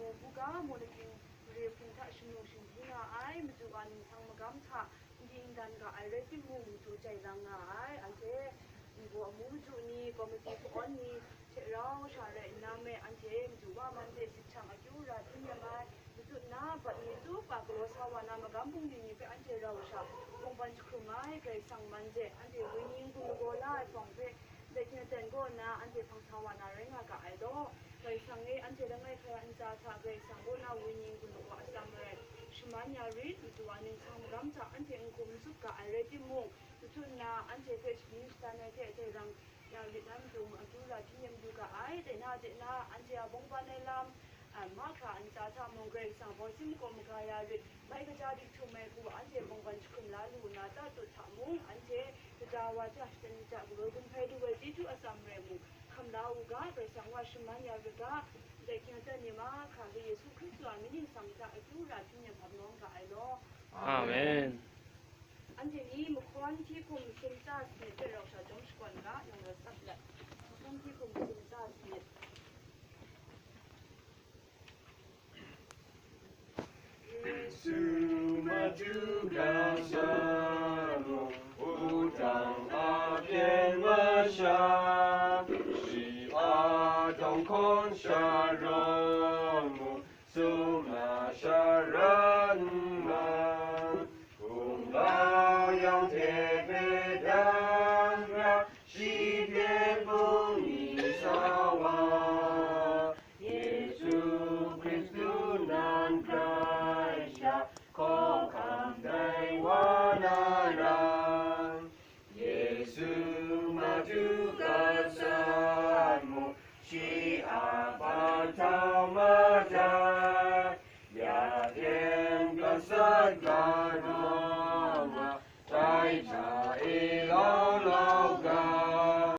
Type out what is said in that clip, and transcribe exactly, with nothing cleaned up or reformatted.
Buga mung lakying mare hpung hta shanglung shingbyi nga ai madu wa ningsang magam hta n di n dan ga ai rai timung, madu jai lang nga ai. Anhte ngu amu madu ni, komiti hpawn ni hte rau sha rai nna me, anhte madu wa man de sit hkyang akyu ra hpyi nem ai, madu na bat ni tup a galaw sa wa na magam bungli ni hpe anhte rau sha bungban jahkrum ai Karai Kasang man de, anhte wenyi n-gun lagaw la ai hpawng hpe, Ndai hte aten gaw na anhte hpang sa wa na rai nga ga ai law, Karai Kasang e anhte langai hkrai a ntsa hta Karai Kasang kaw na wenyi n-gun lagaw atsam rai shaman ya rit, madu a ningsang magam hta anhte n-gun n tsup ga ai rai timung, madu nna anhte hpe shaning shadan ai hte dai rang ya rit na matu akyu ra hpyi nem yu ga ai. Dai na de na anhte a bungban ai lam, a, mahkra a ntsa hta mung Karai Kasang baw sin maga maga ya rit, mai kaja dik htum ai hku anhte bungban jahkrum la lu na, tatut hta mung anhte kaja wa ja, shatan ja galaw gun hpai du ai chyeju atsam rai mung, hkam la u ga, Karai Kasang wa shaman ya rit ga, ndai hkying aten ni mahkra hte Yesu Hkristu a mying ningsang hta akyu ra hpyi nem hpap nawng ga ai law. Amen. Anhte ni mahkawn hti hkum sumta sanit hpe rau sha chyawm shakawn ga, nang rawt sat let. Mahkawn hti hkum sumta sanit. Yesu Madu ga sha mung, wudang a pyen masha, shi a dawng hkawn sha rawng.